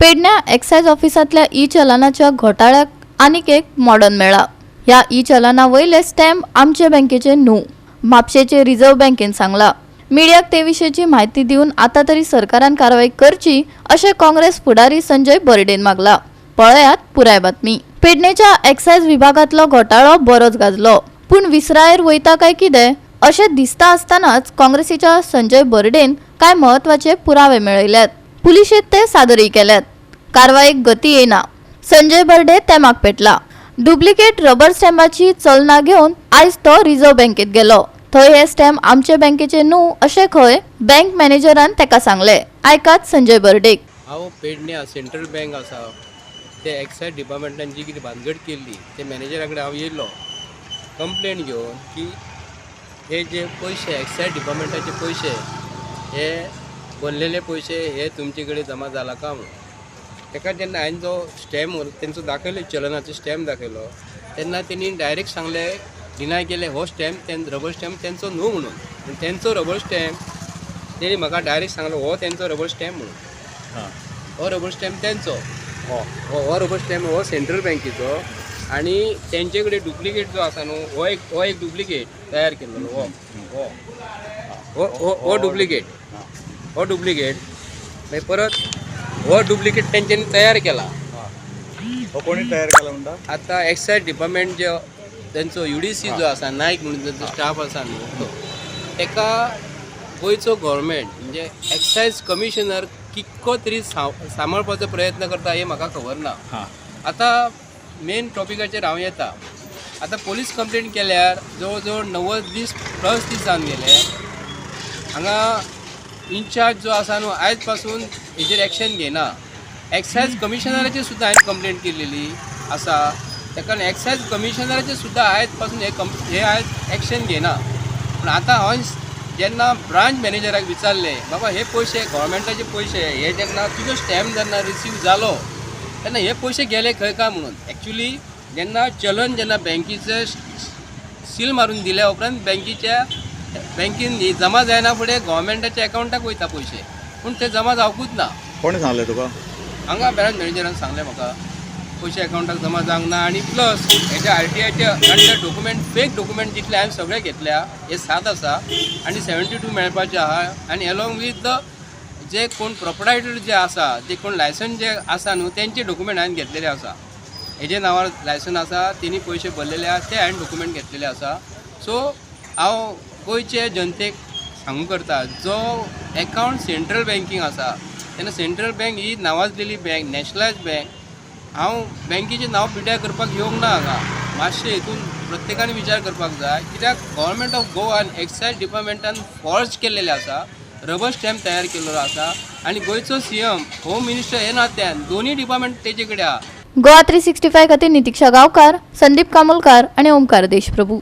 पेडण्या एक्सायज ऑफिसांतल्या ई चलनाच्या घोटाळ्याक आनीक एक मॉडर्न मेळ्ळा. ह्या ई चलना वयले स्टॅम्प आमचे बँकेचे न्हू, म्हापशेचे रिझर्व्ह बँकेन सांगला. मिडियाक ते विशींची म्हायती दिवन आतां तरी सरकारान कारवाय करची अशें काँग्रेस फुडारी संजय बर्डेन मागला. पळयात पुराय बातमी. पेडणेच्या एक्सायज विभागांतलो घोटाळो बरोच गाजलो, पूण विसरायेर वयता काय कितें अशें दिसता आसतनाच काँग्रेसीच्या संजय बर्डेन कांय म्हत्वाचे पुरावे मेळयल्यात. पुलिशेंत ते सादरूय केल्यात. कारवायेक गती येयना. संजय बर्डे तेमाक पेटला. डुप्लिकेट रबर स्टॅम्पाची चलना घेवन आयज तो रिझर्व्ह बँकेत गेलो. थंय हे स्टॅम्प आमचे बँकेचे न्हू अशें खंय बँक मॅनेजरान तेका सांगलें. आयकात संजय बर्डेक. हांव पेडण्या सेंट्रल बँक आसा ते एक्सायज डिपार्टमेंटान जी कितें भानगड केल्ली ते मॅनेजरा कडेन हांव येयल्लो कंप्लेन घेवन की हे जे पयशे एक्सायज डिपार्टमेंटाचे पयशे हे बनलेले पयशे हे तुमचे कडेन जमा जाला का म्हणून. ताका जेन्ना हांवें जो स्टॅम्प तेंचो दाखयलो, चलनाचो स्टॅम्प दाखयलो, तेन्ना तेणी डायरेक्ट सांगलें, डिनाय केलें, हो स्टॅम्प रबर स्टॅम्प तेंचो न्हू म्हणून. पूण तेंचो रबर स्टॅम्प तेणी म्हाका डायरेक्ट सांगलो हो तेंचो रबर स्टॅम्प म्हणून. हो रबर स्टॅम्प तेंचो, हो हो हो रबर स्टॅम्प हो सेंट्रल बँकेचो आनी तेंचे कडेन डुप्लिकेट जो आसा न्हू हो एक डुप्लिकेट तयार केल्लो, हो हो हो हो हो डुप्लिकेट, हो डुप्लिकेट, मागीर परत हो डुप्लिकेट तेंच्यांनी तयार केला. हो कोणी तयार केला म्हणटा? आतां एक्सायज डिपार्टमेंट जे तेंचो युडीसी जो आसा, नायक म्हणून तेंचो स्टाफ आसा न्हू तो, तेका गोंयचो गव्हर्मेंट म्हणजे एक्सायज कमिशनर कितको तरी सांबाळपाचो प्रयत्न करता हें म्हाका खबर ना. आतां मेन टॉपिकाचेर हांव येता. आतां पोलीस कंप्लेन केल्यार जवळ जवळ 90 दीस प्लस दीस जावन गेले. हांगा इन्चार्ज जो आसा न्हू आयज पासून हेजेर एक्शन घेना. एक्सायज कमिशनराचेर सुद्दां हांवें कंप्लेन केलेली आसा. ताका एक्सायज कमिशनराचेर सुद्दां आयज पासून हे आयज एक्शन घेना. पूण आतां हांवें जेन्ना ब्रांच मॅनेजराक विचारलें, बाबा हे पयशे गव्हर्मेंटाचे पयशे हे जेन्ना तुजो स्टॅम्प जेन्ना रिसीव जालो तेन्ना हे पयशे गेले खंय काय म्हणून. एक्चुली जेन्ना चलन जेन्ना बँकीचे सील मारून दिल्या उपरांत बँकीच्या बँकीन जमा जायना फुडें गव्हर्मेंटाच्या एकावंटाक वयता पयशे, पूण ते जमा जावकूच ना. कोणी सांगलें तुका? हांगा ब्रांच मॅनेजरान सांगलें म्हाका, पयशे एकावंटाक जमा जावंक ना. आनी प्लस हेच्या आरटीआयचे अंडर डॉक्युमेंट, फेक डॉक्युमेंट जितले हांवें सगळे घेतल्या, हे सात आसा आनी 72 मेळपाचे आहा. आनी एलॉंग वीथ the जे कोण प्रोपरायटर जे आसा, जे कोण लायसन जे आसा न्हू, तेंचे डॉक्युमेंट हांवें घेतलेले आसा. हेजे नांवार लायसन आसा, तेणी पयशे भरलेले आहा, ते हांवें डॉक्युमेंट घेतलेले आसा. सो हांव गोंयचे जनतेक सांगू करता, जो एकावंट सेंट्रल बँकींग आसा तेन्ना सेंट्रल बँक ही नांवाजलेली बँक, नॅशनलायज बँक. हांव बँकेचें नांव पिड्ड्यार करपाक येवंक ना हांगा. मातशें हितून प्रत्येकान विचार करपाक जाय, कित्याक गव्हर्मेंट ऑफ गोवान एक्सायज डिपार्टमेंटान फॉर्ज केल्लेलें आसा, रबर स्टॅम्प तयार केल्लो आसा. आनी गोंयचो सीएम होम मिनिस्टर हे नात्यान दोनूय डिपार्टमेंट तेजे कडेन आहा. गोवा 365 खातीर नितिक्षा गांवकार, संदीप कामोलकार आनी ओमकार देशप्रभू.